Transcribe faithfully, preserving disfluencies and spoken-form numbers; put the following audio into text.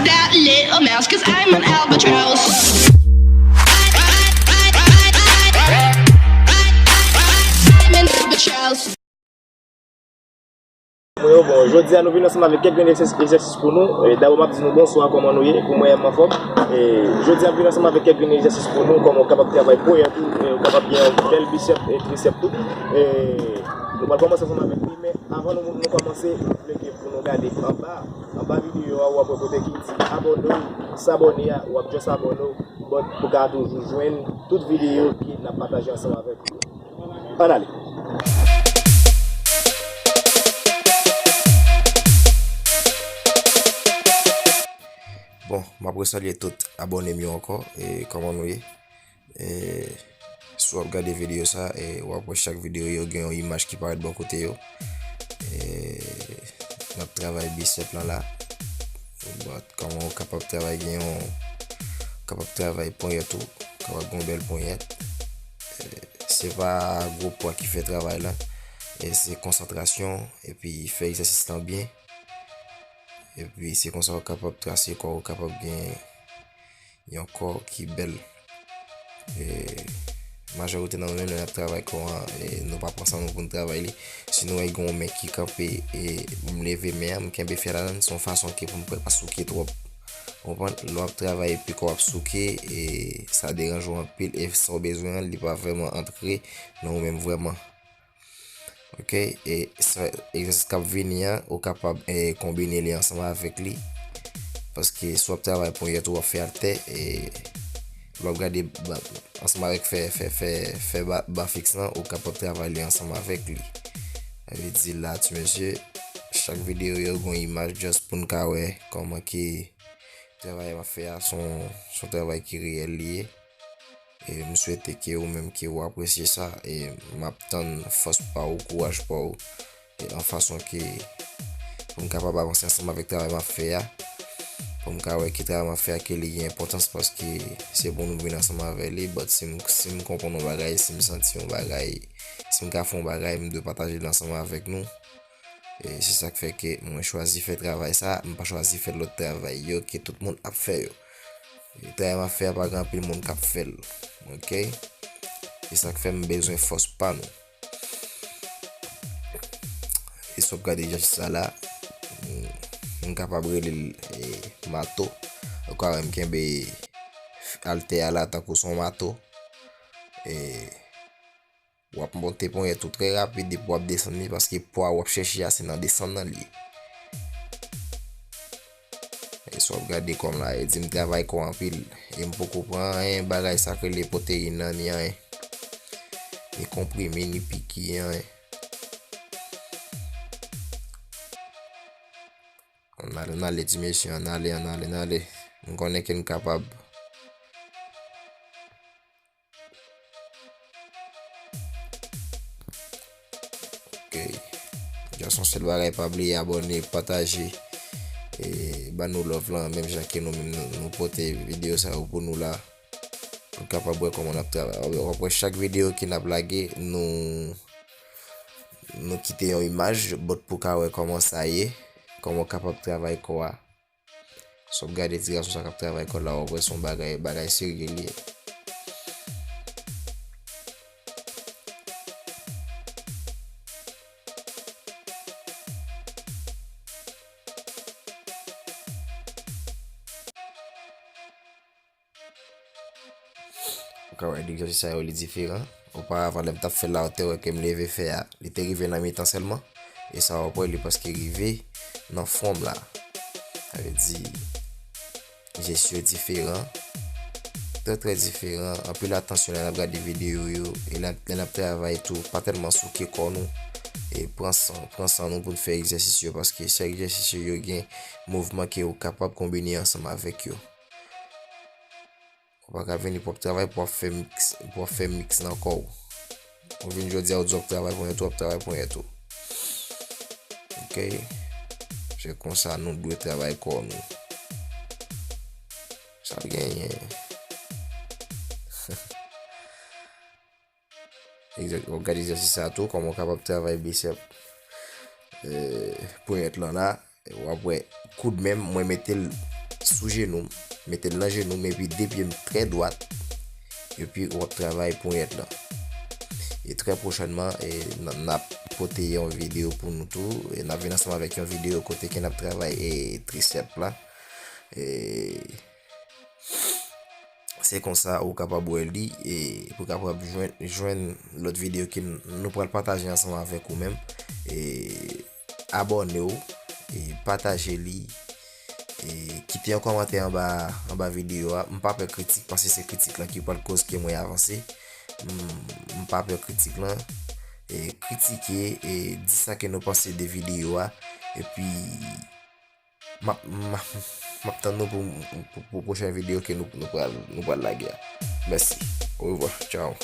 That little mouse, 'cause I'm an albatross. I'm an albatross. Mwen yo, bon, jodi a nou vin ansanm avèk kèk grenn egzèsis, egzèsis pou nou. E, dabò, m ap di nou bonswa, kòman nou ye? Pou mwen, m anfòm. E, jodi a, m vin ansanm avèk kèk grenn egzèsis pou nou, kòman w kapab travay ponyèt ou, e, ou kapab gen yon bèl bisèp e trisèp tou. E, nou pral kòmanse ansanm avèk li, men avan nou, nou kòmanse, m vle ke pou nou gade anba, anba videyo a, w ap wè kote ki di abòne w, sabòne a, w ap just abòne w, but pou ka toujou jwenn tout videyo ke n ap pataje ansanm avèk ou. Ann ale. Bon, m ap resalye tout abòne m yo ankò. E kòman nou ye? E si w ap gade videyo sa, e w ap wè chak videyo yo gen yon imaj ki parèt bò kote yo. E n ap travay bisèp lan la. But kòman w kapab travay gen yon, kapab travay ponyèt ou, kapab gen yon bèl ponyèt. E se pa gwo pwa ki fè travay la. E se konsantrasyon, epi fè egzèsis lan byen. Epi se konsa w kapab trase kò w, ou kapab gen yon kò ki bèl. E majorite nan nou menm, lè n ap travay kò an, e nou pa pran san nou pou n travay li. Si nou wè gen yon men ki kanpe, e m leve men an, m kenbe fè ladann, se yon fason ke pou m pa souke twòp. Ou konprann? Lè w ap travay epi kò w ap souke, e sa deranje w anpil, e sa w bezwen an, li pa vrèman antre nan ou menm vrèman. Ok, e sa, egzèsis k ap vini an, ou kapab, e, konbine li ansanm avèk li. Paske si w ap travay ponyèt ou, w ap fè atè, e lè w ap gade ba, ansanm avèk fè, fè, fè, fè ba, ba fiks lan, ou kapab travay li ansanm avèk li. Sa vle di la, ti mesye, chak videyo yo gon imaj just pou n ka wè kòman ki travay m ap fè a, se yon, se yon travay ki reyèl li ye. E m swete ke ou menm ke ou apresye sa, e m ap tann fòs pa ou, kouraj pa ou, e an fason ke pou m kapab avanse ansanm avèk travay m ap fè a, pou m ka wè ke travay m ap fè a ke li gen enpòtans, paske se pou nou vin ansanm avè li, but si m, si m konprann yon bagay, si m santi yon bagay, si m ka fè yon bagay, m dwe pataje l ansanm avèk nou. E se sa k fè ke mwen chwazi fè travay sa, m pa chwazi fè lòt travay yo ke tout moun ap fè yo. E travay m ap fè a pa gen anpil moun k ap fè l. Ok? E sa k fè m bezwen fòs pa nou. E si w ap gade egzèsis sa la, m, m kapab rele l, e, mato. Ou ka wè m kenbe altè a la tankou se yon mato. E W ap monte ponyèt ou trè rapid epi w ap desann li, paske pwa w ap chèche a se nan desann nan li ye. E si w ap gade kò m la, e di m travay kò anpil. E m poko pran anyen bagay sa k rele pwoteyin nan, ni anyen. Ni konprime, ni piki, anyen. Ann ale, ann ale, ti mesye, ann ale, ann ale, ann ale. M konnen ke n kapab. Ok. Just yon sèl bagay, pa bliye abòne, pataje, e ban nou love lan, menm jan ke nou menm nou, nou pote videyo sa yo pou nou la. Pou n kapab wè kòman n ap travay. W ap wè chak videyo ke n ap lage, nou, nou kite yon imaj, but pou ka wè kòman sa ye, kòman w kapab travay kò a. Si w ap gade ti gason sa k ap travay kò l la, w ap wè se yon bagay, bagay serye li ye. Ou ka wè egzèsis sa yo, li diferan. Oparavan, lè m t ap fè l la, ou te wè ke m leve fè a, li te rive nan mitan sèlman. E sa w ap wè, li prèske rive nan fwon m la. Sa vle di, jès yo diferan. Trè, trè diferan. Anpil atansyon lè n ap gade videyo yo. E lè, lè n ap travay tou, pa tèlman souke kò nou. E pran san, pran san nou pou n fè egzèsis yo, paske se egzèsis yo, yo gen mouvman ke ou kapab konbine ansanm avèk yo. Ou pa ka vini pou w ap travay, pou w ap fè miks, pou w ap fè miks nan kò w. Ou vin jodi a, ou di w ap travay ponyèt ou, w ap travay ponyèt ou. Ok? Se konsa nou dwe travay kò nou. Sa l genyen. Egzè-, w ap gade egzèsis sa tou, kòman w kapab travay bisèp, e, ponyèt lan la. W ap wè koudmen m, mwen mete l sou jenou m, mete l nan jenou m, epi de pye m trè dwat, epi w ap travay ponyèt lan. E trè pwochènman, e, n, n ap pote yon videyo pou nou tou. E n ap vin ansanm avèk yon videyo kote ke n ap travay, e, trisèp la. E se konsa ou kapab wè li, e pou kapab jwenn, jwenn lòt videyo ke n, nou pral pataje ansanm avèk ou menm. E abòne w, e pataje li, e kite yon kòmantè anba, anba videyo a. M pa pè kritik, paske se kritik lan ki pral koz ke mwen avanse. M, m pa pè kritik lan. E kritike, e di sa ke nou panse de videyo a. Epi, m ap, m ap, m ap tann nou pou, pou, pou pwochen videyo ke nou, nou pral, nou pral lage a. Mèsi. Orevwa. Tchao.